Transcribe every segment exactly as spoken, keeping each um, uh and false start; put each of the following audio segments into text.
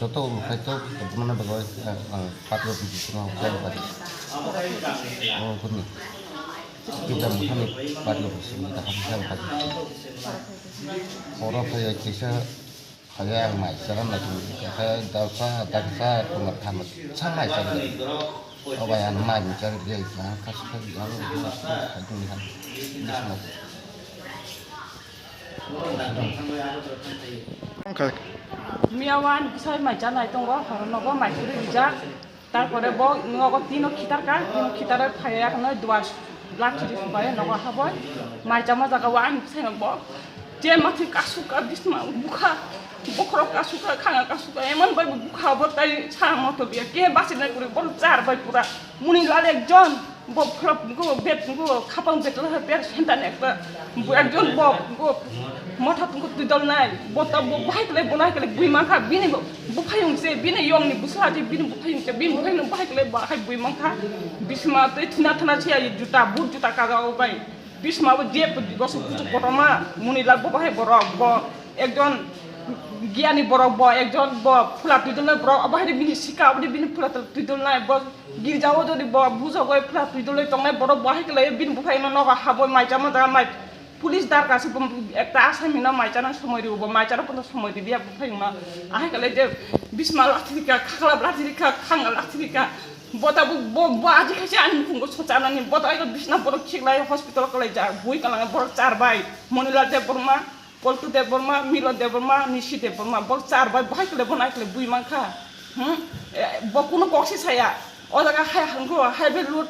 Joto ulo kaitor tongmani bagwi ang patro bisi swngo khe bari. O kuni kisa muthani patro bisi swngo khe bari. Oro phai kisa phai ang mai chara mai khe dasa daksa tongma thamma sa mai chara. O bai ang mai chara je kha kha kha. Miya o ani bwsai mai chanai tongo, horo nogo mai kwrwi rijak. Tarpore bo nogo tino khitarka, tino khitare phaiya kheno duar lathi ri phubai nogo haboi. Mai chama jaga o ani bwsai no bo je mathi kasuka, bisma bukha, bokhorok kasuka, khanga kasuka, emon bai bo bukha bo tai sa moto biya ke basi nai kwrwi bo char bai pura. Muni lal ekjon. Bo phlop go bet go khapang bet la per senta ne ekta. Bo ekjon bo go motha tungko twidol nai. Bo ta bo bahai kle bo nai kle bui mankha bini bo, bo phayung se bini yong ni bwsla je bini bo phayung se bini bo phayung bahai kle bahai bui mankha. Bisma tei thina thana se ai juta but juta kaga o bai. Bisma bo je gosu kuchuk kotorma muni lal bo bahai borok bo ekjon giyani borok bo ekjon bo phula twidol nai borok bahai bini sika aboni bini phula twidol nai bo. Girjao jodi bo bujogoi phla twi doloi tongnai borok bo hai khlai bini buphai no nogo haboi mai chama jaga mai police darkar se bo ekta asami no mai chana somoi rio bo mai chana kono somoi ri dia buphai ma ahai khlai je bisma lathirika khakla lathirika khanga lathirika bota bo bo bo aji khaise ani mukhungo sochana ni bota ai bisna borok khiklai hospital kalai ja bui kalai borok char bai Monilal Debbarma Poltu Debbarma, Milo Debbarma, Nisi Debbarma, bo char bai bahai kle bo nai kle bui mankha. Hmm? Eh, bo kunu kok si saya. O jaga hai hangko, hai be lut.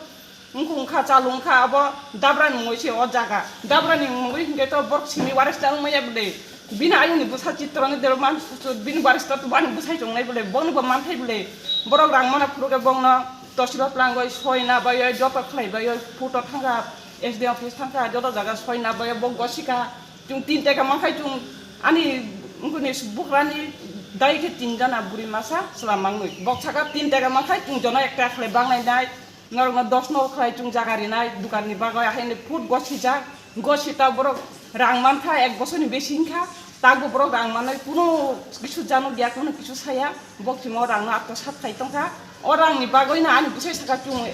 Wngkha wngkha, chalu wngkha, abo Dabrani mungwi se o jaga. Dabrani mungwi hinkhe to borok simi waris ta wngmaya bwle. Bini ayungni bwsa Chitrangni Debbarma, bini waris ta bani bwsai chongnai bwle. Bono bo manthai bwle. Borok rang mana phuru khe bongno tosiro tlangoi, soina baioi, joto khlai baioi, photo thangkha, S D M office thangkha, joto jaga soina baioi, bo gosika. Chwng tin taka mankhai chwng ani wngkuni bukrani dai khe tin jana buri masa chwla mangwi. Bok saka tin taka mankhai chwng jono ek taka khlai banglainai. Norokno dos no khlai chwng jaga rinai dukanni bagwi. Ahaini phut gosijak, gosita borok rang mankha ek bosorni besi wngkha. Takbo borok rang manwi kuno kisu jano giya, kuno kisu saya. Bok chwngno rangno atwsat khai tongkha. O rangni bagwino ani bwsai saka chwng,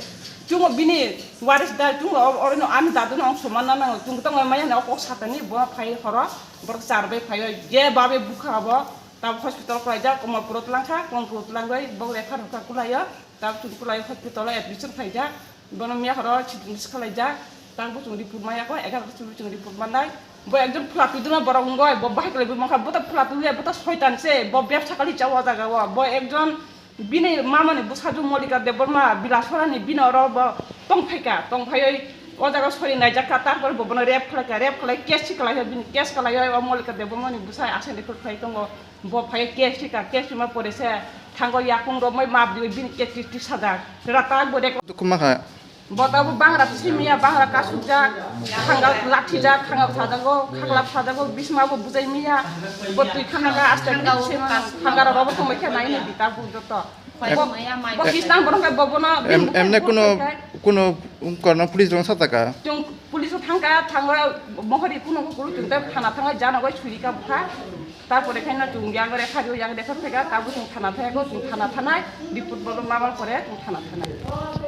chwngno bini waris da chwngno o-, orino ani daduno ang soman na nango. Chwng tongma maya hwnwi o kok satani bo phai horo borok char bai phaio je babe bukha abo tab hospital kwlaijak Komolpuro twlangkha, Komolpuro twlangwi bok refer rwkha kwlaio tab chwng kwlaio hospitalo admission khaijak. Bono miya horo siting khlaijak, tang bo chwng report maya kho, egaroh ta chwng report manai. Bo ekjon phwla twi dwna borok wngoi, bo bahai kwlai bui mankha, bo ta phwla twi ya, bo ta soitan se, bo bebsa kali cha o jaga o. Bo ekjon bini mama ni bwsajwk Molika Debbarma, Bilasora ni bini oro bo tong phaikha, tong phaioi o jaga sori naijak kha, tarpore bo bono rape khlai kha, rape khlai case si kwlai kha, bini case kwlai o Molika Debbarma ni bwsai asai ni phwrwk khlai tongo. Bo phai case rika, case rima pore se thango yakung romoi map diwi bini case ri sajak. Ratak bo rek. Dukhu makha. Bo tabo bangra simiya, bangra kasukjak, khanga lathijak, khanga sajago, khakla sajago, bisma bo bujai miya. Bo twi khana ga aste khanga robo tongbai khe nai ni bita bu joto. Bo, bo kistan borok khe bo bono em-, emne kuno, kuno korno police rong sataka. Chung police o thangka, thango mohori kuno kulu chung te thana thango jana goi surika bukha. Tarpore khaina chwng yang rekhari o yang rekhar thega, tabuk chwng thana thego, chwng thana thanai, report bolo mama pore chwng thana thanai.